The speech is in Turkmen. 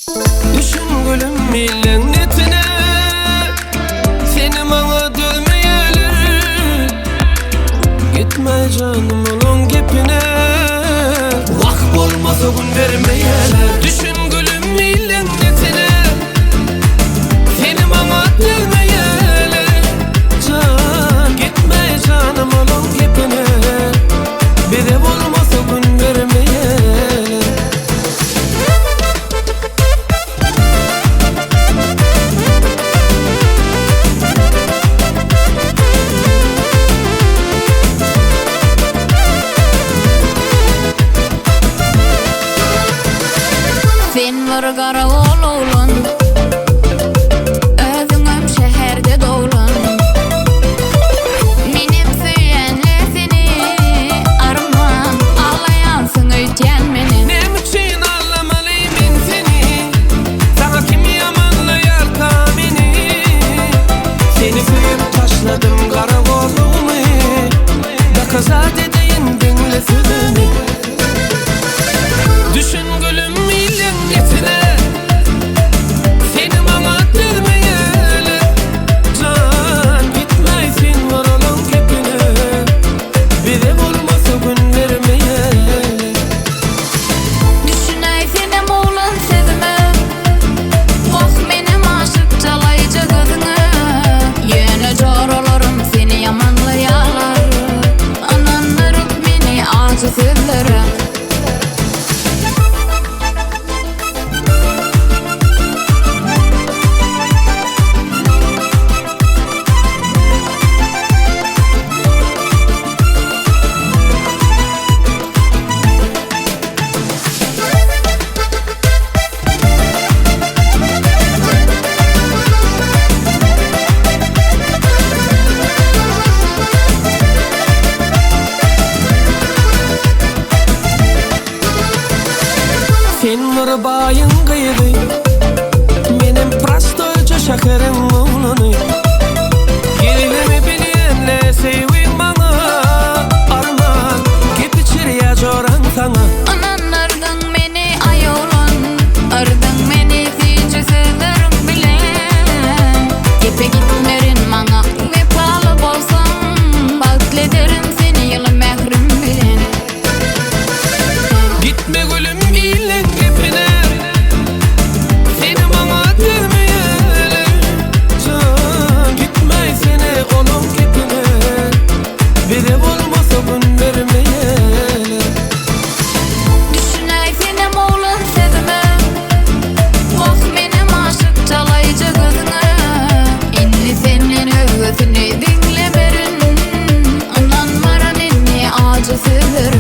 Düşün gülüm illeň netine Seni maňa dözmeýärler Gitme janym olaň gepine Wah bolmasa gün bermeýärler Düşün gülüm illeň netine Seni maňa dözmeýärler Jan gitme janym olaň gepine Bize bolmasa gün bermeýärler Sen bir garagol oglan Özüňem şäherde doglan Menem söýýänle seni Arman aglaýansyň öýtýän meni. Näme üçin aldamaly men seni Saňa kim ýamanlaýarka meni Seni söýüp taşladym garagollugymy Dokazat edeýin diňle sözümi Düşün gülüm iliň etine Seni maňa dözmeýäler Jan gitmäý sen garalyň gepine Bize bolmasa gün bermeýäler. Düşünäý senem oglan sözüme Wah menem aşyk jalaýja gözüňe Ýöne joralarym seni ýamanlaýalar Ynandyryp meni ajy sözlere. Sen bir baýyň gyzy Menem prostoýja şäheriň oglany Gelgimi bilýänle söýgiň maňa Arman gep içirýä joraň saňa. Ynandyrdyň meni aý oglan Yrdyň meni süýji sözleriň bilen Gepe gitmerin maňa wepaly bolsaň Bagtly ederin seni ýyly mährim bilen. Gitme gülüm illeň gepine Seni maňa dözmeýäler Jan gitmäý sene olaň gepine Bize bolmasa gün bermeýäler. Düşünäý senem oglan sözüme Wah menem aşyk çalaýja gözüňe Indi senden özgesini diňlemerin Ynanmaryn indi ajy sözlere.